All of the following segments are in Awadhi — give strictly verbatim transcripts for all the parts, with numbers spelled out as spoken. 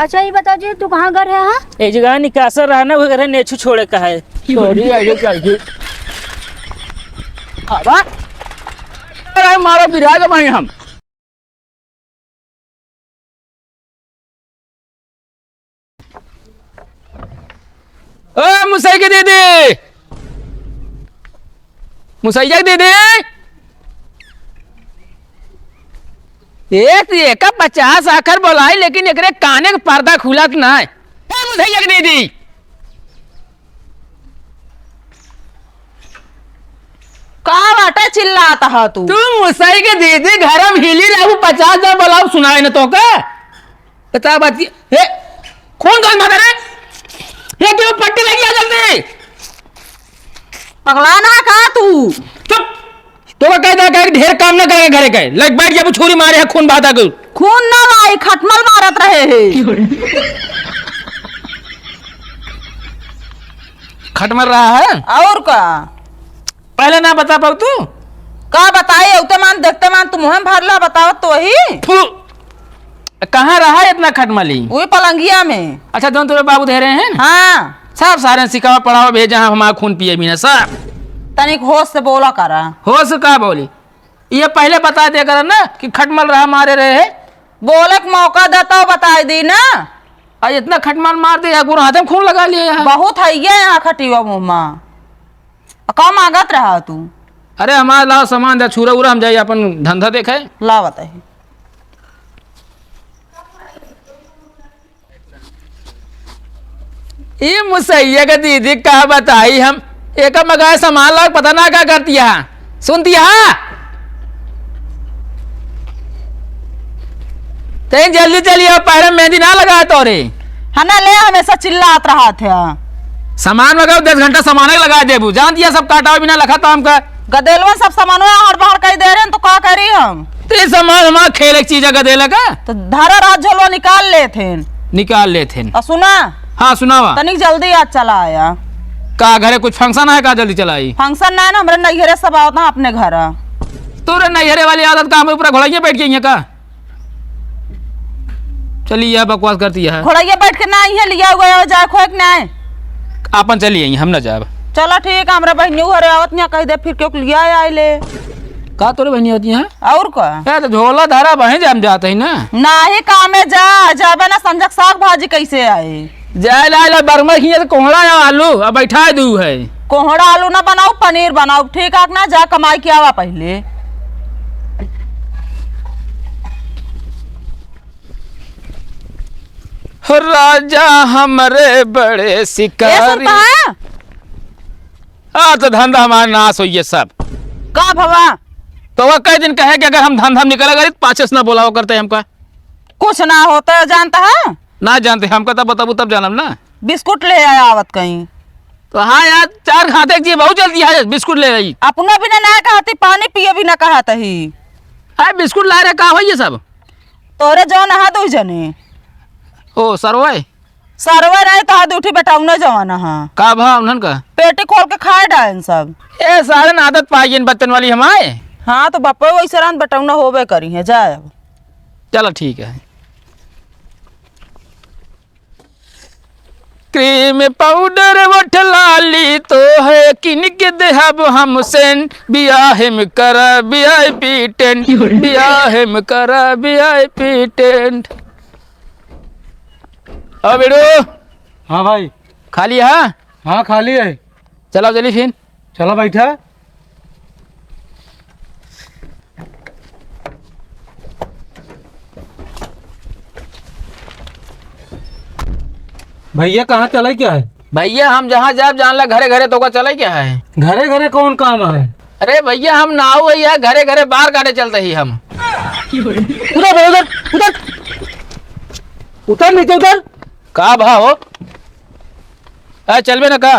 अच्छा, ये बताओ जी, तू कहाँ घर है, हाँ? एक जगह निकासा रहा ना, वो घर है, नेछू छोड़े का है। सॉरी, आइए, आइए। आवा। अरे, मारो, गिरा के भाई हम। ओ, मुसई के दीदी, मुसैया के दीदी, एक, एक पचास आखर बोलाई, लेकिन एकरे काने के पर्दा खुलत ना है। ए, मुसैया के दीदी, का बाटे चिल्लात ह तू? तू मुसई के दीदी, घर में हिली रहू, पचास बार बोलाऊ, सुनाए न तो का? बता बात की, हे, खून कौन मारा रे? ये क्यों पट्टी लगी है जल्दी? पगला ना का तू? चुप! तो का कहता है कि ढेर काम ना करे घरे के। लग बैठ जा, छुरी मारे है, खून बहाता के। खून ना भाई, खटमल मारत रहे है। खटमल रहा है? और का? पहले ना बता पाऊ तू? का बताई, औते मान, देखते मान, तू मुँह में भर ला, बताओ तो ही। थू। कहाँ रहा इतना खटमली? वही पलंगिया में। अच्छा, जौन तोरे बाबू धरे हैं? हाँ। सब सारे सिखावा पढ़ावा भेजा, हम हमारा खून पिए भी ना सब। तनिक होश से बोला करा। होश से का बोली? ये पहले बता दे करा ना कि खटमल रहा मारे रहे है। बोले के मौका देता बताई दी ना। आ इतना खटमल मार दे, या गुरु हाथे में खून लगा लिया यहाँ। बहुत है ये यहाँ खटिया मुँह में। आ का मांगत रहा तू? अरे हमारा लाओ सामान दे, छुरा उरा, हम जाई अपन धंधा देखे। ला बताई। ई मुसैया के दीदी का बताई हम, एक मगाए सामान लाग पता ना का करती है, सुनती है? तैं जल्दी चलिए, पैर में मेहंदी ना लगाए तोरे। है ना, ले हमेशा चिल्लात रहा थे। सामान मंगाओ, दस घंटा सामान लगा देबू, जान दिया सब काटावे बिना लखा तो हमका। गदेलवा सब सामानवा हड़ बहड़ कई दे रहे हैं, तो का करी हम? ते सामान हमार खेले के चीज है, गदेला का? तो धरा रात झोलवा निकाल लेत हैं। निकाल लेत हैं। और सुना? हाँ, सुनावा। तनिक जल्दी आज चला आया। का घरे कुछ function है का, जल्दी चला आई? Function ना है ना, हमरे नैहरे सब आवत ना अपने घर। तोरे नैहरे वाली आदत का, हम ऊपर घोड़ाइए बैठ गई है का? चली, यह बकवास करती है। घोड़ाइया बैठ के ना आई है, लिया हुआ है, जाए खोए के ना है। आपन चली आई, हम ना जाब। चला ठीक है, हमरा बहिनी घरे आवत नहीं, कह दे फिर क्यों लिया आए ले। का तोरे बहिनी होती है? और का? ए, तो झोला धरा बहे जाम जात ही ना। नाही कामे जा, जाबे ना संजक साग भाजी कैसे आई? जाए ला, ला बर्मा खिया तो कोहड़ा ना आलू, अब बैठा दू है। कोहड़ा आलू ना बनाओ, पनीर बनाओ, ठीक है ना? जा कमाई के आवा पहले। राजा हमरे बड़े ए, शिकारी। सुनता है? आ, तो धंधा हमारा नाश होइए सब। का भवा? तो वह कई दिन कहे कि अगर हम धंधा में निकला करी, तो पाछे से ना बोलावा करते हमका। कुछ ना होता है, जानता है? ना जानते, हमका तब बताबू, तब जानब ना। बिस्कुट ले आया आवत कहीं। तो हाँ यार, चार खाते जी बहुत जल्दी है, बिस्कुट ले आई। अपना भी ना, ना कहती, पानी पिए भी ना कहत ही। अरे बिस्कुट ला रहे, का होइए सब? तोरे जौन हा दुई जने। ओ, सरवै? सरवै नहीं तो हा दुठी बेटौना जवान हा। का भा उन्हन का? पेटी खोल के खाए डायन सब। ए, सारन आदत पाई इन बच्चन वाली हमारे। हाँ, तो बप्पे वैसे रहन बेटौना होबे करी है, जाए अब। चलो ठीक है। क्रीम पाउडर वठ लाली तो है किन के देहब हम सेंट, बियाह में करा वीआईपी टेंट, बियाह में करा वीआईपी टेंट। अब बेड़ो। हाँ भाई। खाली है? हाँ, खाली है। चलो, चली फिर। चला बैठा। भैया, कहाँ चले क्या है? भैया, हम जहाँ जाब जान ला, घरे घरे तोका चले क्या है? घरे घरे कौन काम है? अरे भैया, हम नाऊ है यार, घरे घरे बार काटे चलते ही हम। उधर, उधर, उधर, उधर नीचे उधर। का भा हो? ए, चलबे ना का?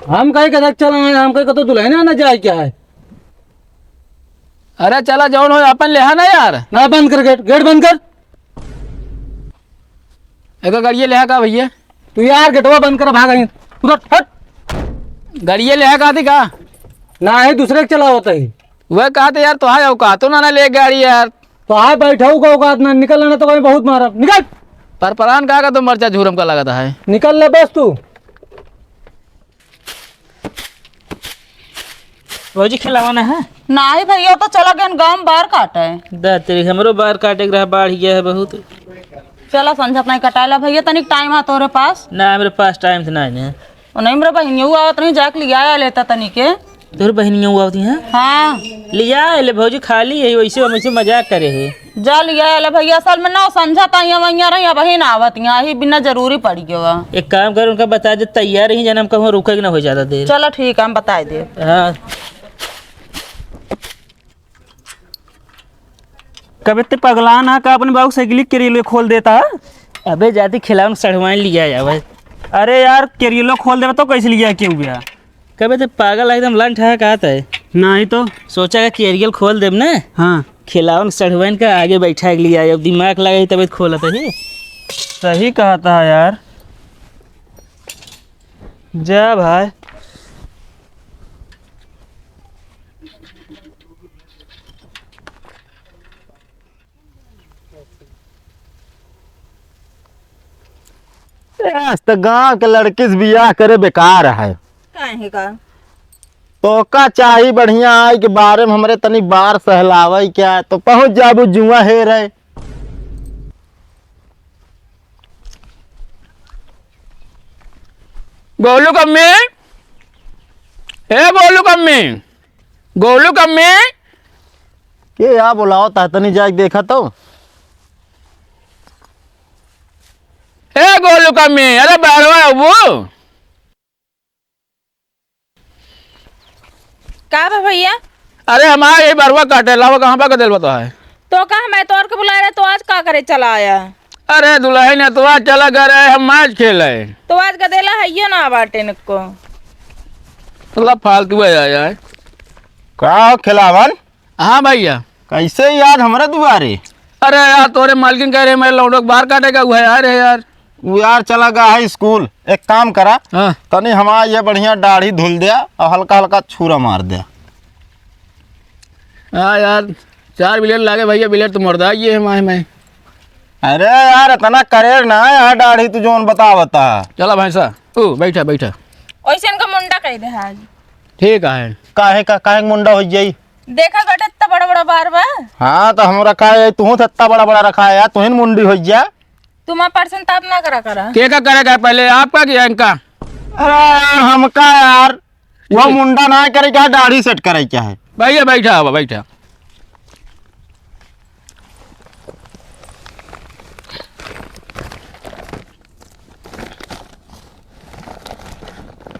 हम कहे के चला है, हम कहे के तो दुल्हन ना जाए क्या है? अरे चला, जौन हो अपन लेहा ना यार। ना, बंद कर गेट, गेट बंद कर। एक गड़िया लेहा का भैया? तू यार गेटवा बंद कर, भाग आई। उधर हट। गड़िया लेहा का थी का? ना है, दूसरे के चला होता ही। वह कहा थे यार, तो है औकातो ना, ना ले गाड़ी यार। तो है बैठाऊ का औकात ना, निकल ना तो कहीं बहुत मारा। निकल। पर परान का का तो मरचा झूरम का लागत है। निकल ले बस तू। भौजी खिलावा ना है? नाही भैया, तो चला गए गाँव में बार काटे। दा तेरी, हमरो बार काटे के रहा, बाढ़ गया है बहुत। चला संझा अपना कटाए ला भैया, तनिक टाइम है तोरे पास? ना, हमरे पास टाइम से ना है। और नहीं, मेरे बहिनिया आवत नहीं, जाके लिया लेता तनिके। तोर बहिनिया आवत हैं? हाँ। लिया ले भौजी, खाली है, वैसे हम ऐसे मजाक करे हैं। जा लिया ले भैया, असल में ना संझा ताई वैया रही, अब ही ना आवत यहाँ, ही बिना जरूरी पड़ गया। एक काम कर, उनका बता दे तैयार ही, जना हम कहूँ रुके के ना हो ज्यादा देर। चलो ठीक है, हम बताए दे। हाँ। कबे ते पगला ना का अपने बाबू साइकिल के रेलवे खोल देता है? अबे जाती खिलावन सढ़वाइन लिया जावे। अरे यार, के रेलवे खोल देवे तो कैसे लिया क्यों गया? कबे ते पागल है, एकदम लंठ है, कहत है। नहीं तो। सोचा का कैरियल खोल देब ना। हाँ। खिलावन सढ़ुआइन का आगे बैठा के लिया, अब दिमाग लगाई तब खोलत है। सही कहता है यार। जा भाई। ए, आज तो गांव के लड़की से बियाह करे बेकार है। काहे का? तोका चाही बढ़िया आई के बारे में हमरे तनी बार सहलावे क्या, तो पहुंच जाबू जुआ हेरे। गोलू कम्मी, ए गोलू कम्मी, गोलू कम्मी। के या बोलावत है, तनी जाके देखा तो। ए गोलू कम्मी, अरे बहरवा अबू। का बा भैया? अरे हमार यही बरवा काटे, लावा कहाँ बा का दिल बता है। तो का मैं तोर के बुलाए रहे, तो आज का करे चला आया? अरे दुल्हन, तो आज चला गए रहे हम मैच खेले। तो आज गदेला हइयो ना बाटे निको। साला फालतू है यार। का हो खिलावन? हाँ भैया। कैसे याद हमरे दुआरे? अरे यार, तोरे मालकिन कह रहे, मैं लौंडो के बार काटेगा, वो है यार, है यार। वो यार चला गया है स्कूल। एक काम करा, हाँ। तनी हमारा ये बढ़िया दाढ़ी धुल दे और हल्का हल्का छुरा मार दे। हाँ यार, चार बिलेट लागे भैया, बिलेट तो मरदा ये है माहे में। अरे यार, इतना करेर ना है यार, दाढ़ी तू जोन बतावता। चला भैंसा, ओ बैठा बैठा। ओइसे इनका मुंडा कह दे आज। ठीक है। काहे का, काहे का मुंडा हो जाई? देखा गटे इतना बड़ा बड़ा बार बा। हाँ, तो हम रखा है, तू तो इतना बड़ा बड़ा रखा है यार, तू ही मुंडी हो जा। तुम पर्सन ताप ना करा करा। के का करे का पहले, आपका कि इनका? अरे यार, हमका यार, वो ठीक। मुंडा ना करे क्या, दाढ़ी सेट करे क्या है? भैया बैठा, अब बैठा।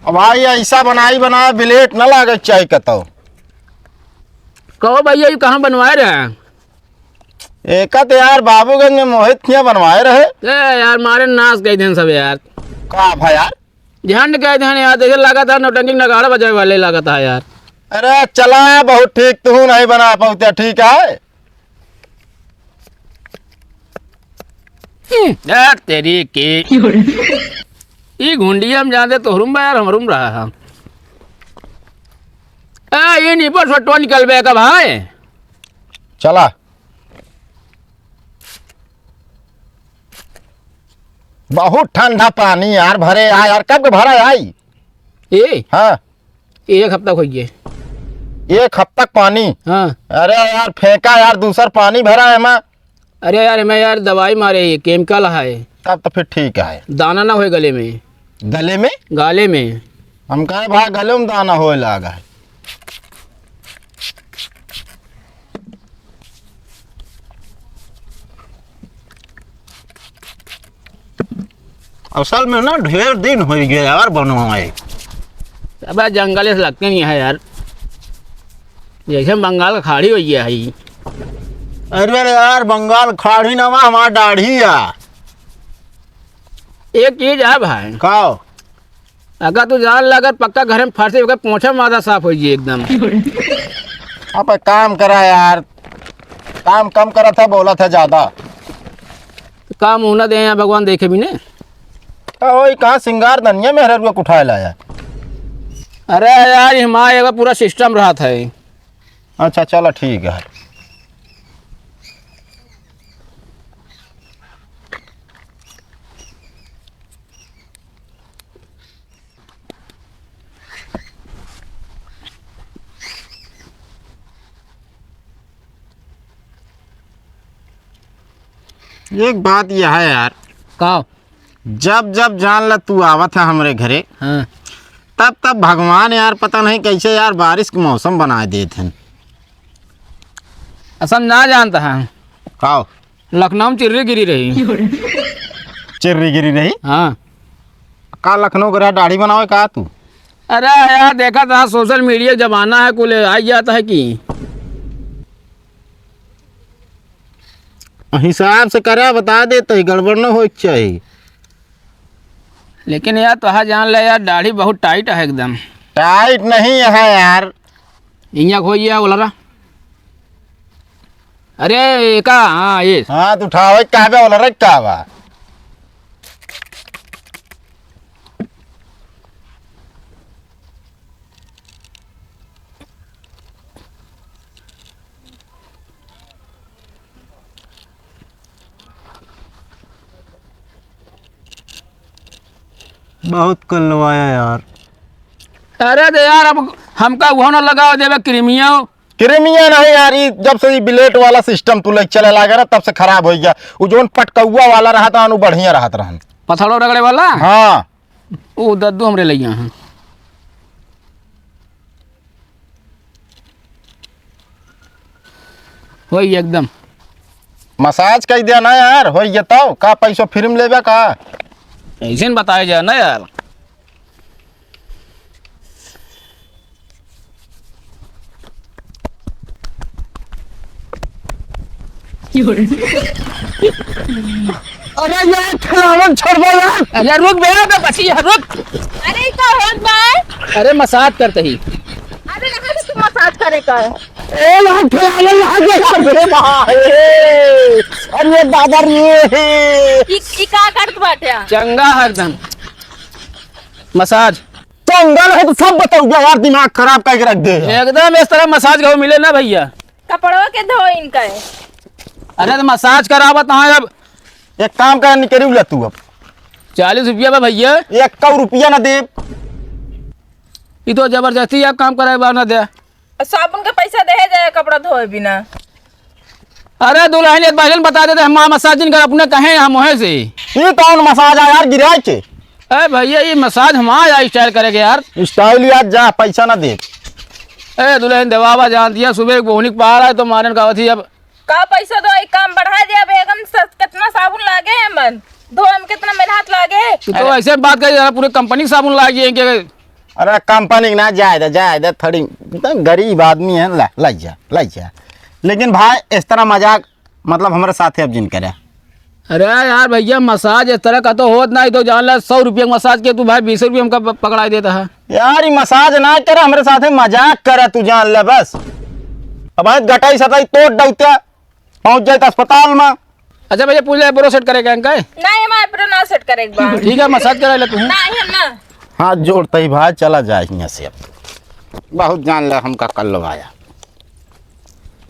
अब भाई, ऐसा बनाई बनाया बिलेट न लागे चाही कतौ। कहो भैया, ये कहाँ बनवाए रहे हैं? एका तो यार बाबूगंज में मोहित किया बनवाए रहे। ए यार, मारे नाश कई दिन सब यार। का भा यार? झंड कई दिन यार, देखे लागत है नौटंकी नगाड़ा बजावे वाले लागत है यार। अरे चला, बहुत ठीक, तू नहीं बना पाते, ठीक है। हम्म, ए, तेरी की। ई घुंडिया में जाते तोहरुम बा यार, हमरुम रहा है। ए, ये नहीं पर सट्टो निकलबे का भाई। चला। बहुत ठंडा पानी यार, भरे आ यार, कब के भरा आई? ए? हाँ। एक हफ्ता हो गया। एक हफ्ता पानी? हाँ। अरे यार, फेंका यार, दूसर पानी भरा है एमा। अरे यार, एमा यार दवाई मारे, ये केमिकल है। तब तो फिर ठीक है। दाना ना होए गले में। गले में? गाले में। हम कहे भाई, गले में दाना होए लागा है। असल में ना ढेर दिन हो गया यार बनवाए। अब यार जंगल से लगते नहीं है यार, जैसे बंगाल का खाड़ी हो गया है। अरे यार, बंगाल खाड़ी ना, हमार दाढ़ी है। एक चीज है भाई। का? अगर तू जान ला, अगर पक्का घर में फंसे, अगर पोंछा माथा साफ हो जाए एकदम। अब एक काम करा यार, काम कम करा था, बोला था ज्यादा। काम होना दे यहाँ, भगवान देखे भी ने। का होई, कहाँ सिंगार धनिया मेहरा रुआ उठाए लाया? अरे यार, ये हमारे एगो पूरा सिस्टम रहा था। अच्छा, चलो ठीक है। एक बात यह है यार, का? जब जब जान ला तू आवत है हमरे घरे, हाँ। तब तब भगवान यार पता नहीं कैसे यार बारिश के मौसम बनाए देत हैं। असम ना जानता है। का? लखनऊ में चिर्री गिरी रही। चिर्री गिरी रही? हाँ। का लखनऊ के रहा दाढ़ी बनावे का तू? अरे यार, देखा था social media जमाना है, कुल आई जाता है कि हिसाब से करा, बता देते ही, गड़बड़ न होए के चाही। लेकिन यार, तोहा जान ले यार, दाढ़ी बहुत tight है एकदम। Tight नहीं है यार। इहाँ खोइए ओलरा। अरे, एका, हाँ, ये। हाँ, तो उठावे का बे, ओलरा का बा? बहुत कलवाया यार। अरे दे यार, अब हमका उहो न लगावे देबे क्रीमिया। क्रीमिया नहीं यार, ई जब से ई blade वाला system तू ले चले लागे ना, तब से खराब होइ गया। उ जौन पटकौआ वाला रहत रहन, उ बढ़िया रहत रहन। पथड़ो रगड़े वाला? हाँ। उ दद्दू हमरे लइया हैं। वही एकदम। Massage कइ दिया ना यार, होइ गया तउ। का पैसो free में लेबे का? ऐसे न बताया जाए ना यार। अरे यार, खिलावन छोड़बो यार। अरे रुक बे, बे बची है, रुक। अरे, ई का होत बा? अरे, massage करते ही। अरे, यहाँ से तू massage करे का है? ए, यार, खिलावन लाग गया, अरे भाई। अरे दादा रे। ई, ई का करत बाटे? चंगा हरदम। Massage। चंगा नहीं तो सब बताओ यार, दिमाग खराब करके रख दे। एकदम इस तरह massage का मिले ना भैया। कपड़वा के धो इनका है। अरे तो massage करावत ना है अब। एक काम कर, निकरी उला तू अब। चालीस रुपया बा भैया। एक कौ रुपया ना देब। ई तो जबरदस्ती आप काम कराए बा ना दे। साबुन के पैसा देहे जाए कपड़ा धोए बिना। अरे दुल्हन, ये पहले बता देते, हम massage जिन कर अपने कहे हम वहीं से। ये कौन massage है यार, गिराए के? ए भैया, ये massage हम आया style करेंगे यार। Style यार जा, पैसा ना दे। ए दुल्हन, देवावा जान दिया, सुबह एक बोहनी के पार आए तो मारन का थी अब। का पैसा दो, एक काम बढ़ा दे अब, एकदम स-, कितना साबुन लागे है मन, धोए में कितना मेहनत लागे। तू तो अरे। ऐसे बात करी, यार पूरे company के साबुन लागे हैं कि अरे company के ना, जाए दे, जाए दे, थोड़ी तो गरीब आदमी है, ला, लाई जा, लाई जा। लेकिन भाई इस तरह मजाक, मतलब, हमरे साथे अब जिन करे। अरे यार भैया, massage इस तरह का तो होत ना, ई तो जान ले, सौ रुपया के massage के तू भाई बीस रुपया हमका प-, पकड़ाई देता है। यार, ई massage ना करे, हमरे साथे मजाक करे, तू जान ले बस। अब आज गटाई सटाई तोड़ डौते, पहुँच जाए अस्पताल में। अच्छा भैया, पूछ ले, eyebrow set करे का इनका? नहीं, हम eyebrow ना set करे एक बार। ठीक है, massage करा ले तू। नहीं, हम ना। हाथ जोड़ते ही भाई चला जाए यहाँ से अब। बहुत जान ले हमका कल्लवाया।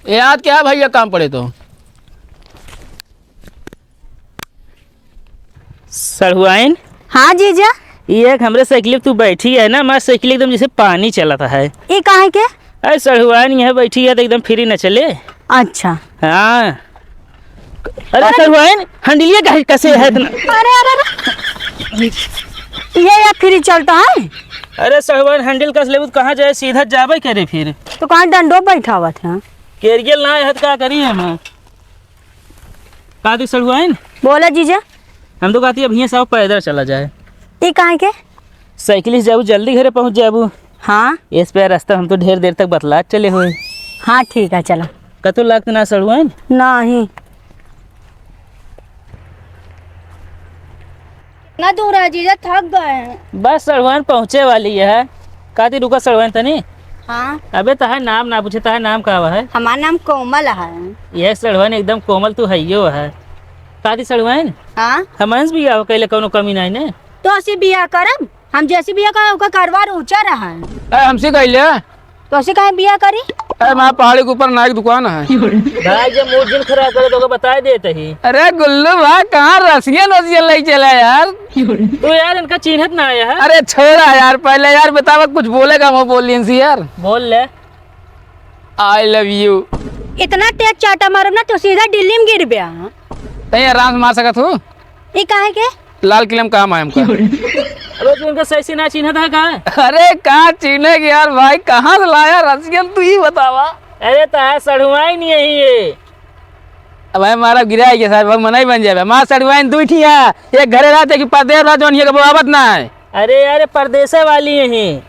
याद क्या है भैया, काम पड़े तो? सढ़ुआइन? हाँ जीजा। ये एक हमरे साइकिल पे तू बैठी है ना, हमार साइकिल एकदम जैसे पानी चलत है। ई काहे के? अरे सढ़ुआइन, यहाँ बैठी है तो एकदम free न चले। अच्छा। हाँ। अरे अरे। सढ़ुआइन, handle-इया काहे कसे है इतना? अरे, अरे, अरे। ये या free चलता है? अरे सढ़ुआइन, handle कस लेबू तो कहाँ जाए, सीधा जाबे करे फिर। तो कहाँ डंडो बैठावत है? केरियल ना है तो का करी हम? का दी सढ़ुआइन? बोला जीजा। हम तो कहती अब हियाँ से आओ, पैदल चला जाए। ई काहे के? साइकिल से जाबू, जल्दी घरे पहुँच जाबू। हाँ। इस पे रास्ता हम तो ढेर देर तक बतलात चले हुए। हाँ, ठीक है, चला। कतो लागत ना सढ़ुआइन? नहीं। कितना दूर है जीजा, थक गए हैं। बस सढ़ुआइन पहुँचे वाली है। काती रुका सढ़ुआइन तनी। हाँ। अबे तहार नाम ना पूछे, तहार नाम का है? हमार नाम कोमल है। यह सढ़ुआइन एकदम कोमल तू हइयो है। काती सढ़ुआइन? हाँ। हमन से बियाह कइले कौनो कमी नहीं ने? तो असी बियाह करब, हम जैसी बियाह करब ओकर करवार ऊंचा रहा है। ए, हमसे कइले? तो असी काहे बियाह करी? ए, हमारे पहाड़ी के ऊपर नाई की दुकान है। भाई जब मूड जिन खराब करे तो ओके बताए देते ही। अरे गुल्लू भाई, कहाँ रसियन वसियन लई चला यार? तू यार इनका चिन्हत ना आया है। अरे छोड़ा यार, पहले यार बतावा कुछ बोलेगा, वो बोल इनसे यार। बोल ले। I love you। इतना तेज चाटा मारब ना तो सीधा दिल्ली में गिर गया। तहीं आराम से मार सकत हू। ई काहे के? लाल किला में काम आए हमका। अरे, तू इनका सही से ना चिन्हत है का? अरे, का चिन्हे के यार भाई, कहाँ से लाया रसियन, तू ही बतावा। अरे, तहार सढ़ुआइन यही है। अब भाई, मारा गिराई के साथ, भाई, मनई बन जाबे। मार सढ़ुआइन दुइ ठी है, एक घरे रहत है कि परदेस रहा, जौन हियाँ के बोआवत ना है। अरे, अरे, परदेसे वाली यही।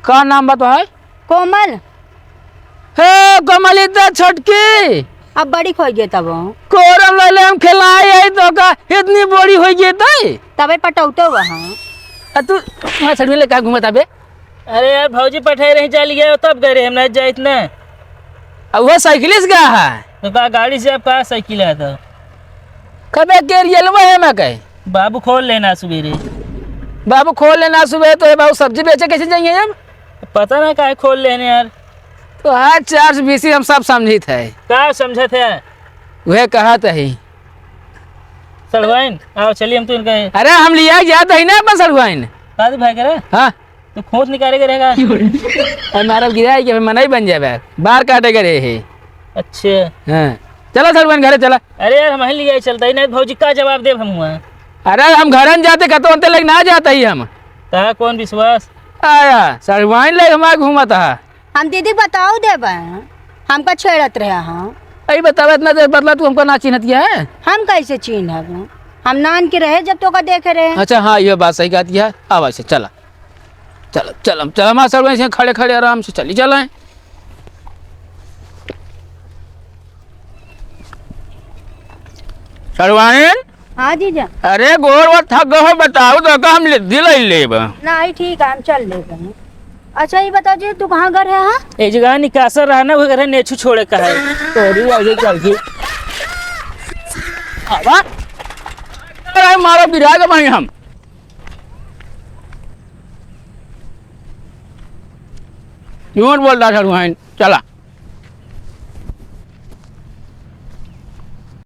का नाम बा तोहार? कोमल। हे कोमलिता छोटकी। अब बड़ी होइ गई तब। कोरम ले ले हम खेलाई आई तो का इतनी बड़ी होइ गई तई? तबे पटौतो वहाँ। आ तू वहाँ सड़ुए ले का घूमत आबे? अरे यार, भौजी पठाए रही, चल गए तब गए रहे, हम नहीं जाइत ना। अब वह साइकिल से गया है? तो का गाड़ी से, अब का साइकिल है तो? कबे के रियलवा है मैं कहे? बाबू खोल लेना सुबेरे। बाबू खोल लेना सुबेरे, तो ये बाबू सब्जी बेचे कैसे जाइए अब? पता ना काहे खोल लेने यार। तो आज चार सौ बीस ही हम सब समझित है। का समझत है? वह कहत है। सड़वाइन, आओ चलिए हम तो इनका अरे हम लिया जात है ना अपन सड़वाइन। का दे भाई करे? हाँ। तो खोंच निकाले के रहेगा। अरे मारा गिरा है कि मनई बन जाबे, बार काटे के रहे है। अच्छा। हाँ। चला सड़वाइन घरे चला। अरे यार हम ही लिया चलता ही नहीं, भौजी का जवाब देब हम हुआ। अरे हम घरन जाते कतो अंते लेके ना जाता ही हम। ता कौन विश्वास? आया, सड़वाइन ले हमारे घूमत हा। हम दीदी बताओ देबे, हमका छेड़त रहे हाँ। अई बतावा, इतना देर बदला तू हमका ना चिन्हत है? हम कैसे चिन्हब? हम नान के रहे जब तोका देखे रहे। अच्छा हाँ, ये बात सही कहती है। आवा से चला, चला, चला, चला, माँ सड़वाइन से खड़े खड़े आराम से चली चला। सड़वाइन? हाँ जीजा। अरे गोड़ वोड़ थक गए हो, बताओ तो का हम ले, दिलाई लेब। नहीं ठीक है, हम चल लेबे। अच्छा ये बताओ जी, तू कहाँ घर है हाँ? ए जगह निकासा रहा ना, वो घर है नेछू छोड़े का है। तोरी आगे चल के। आवा। अरे मारो बिराग भाई हम। झूठ बोल रहा सड़वाइन, चला।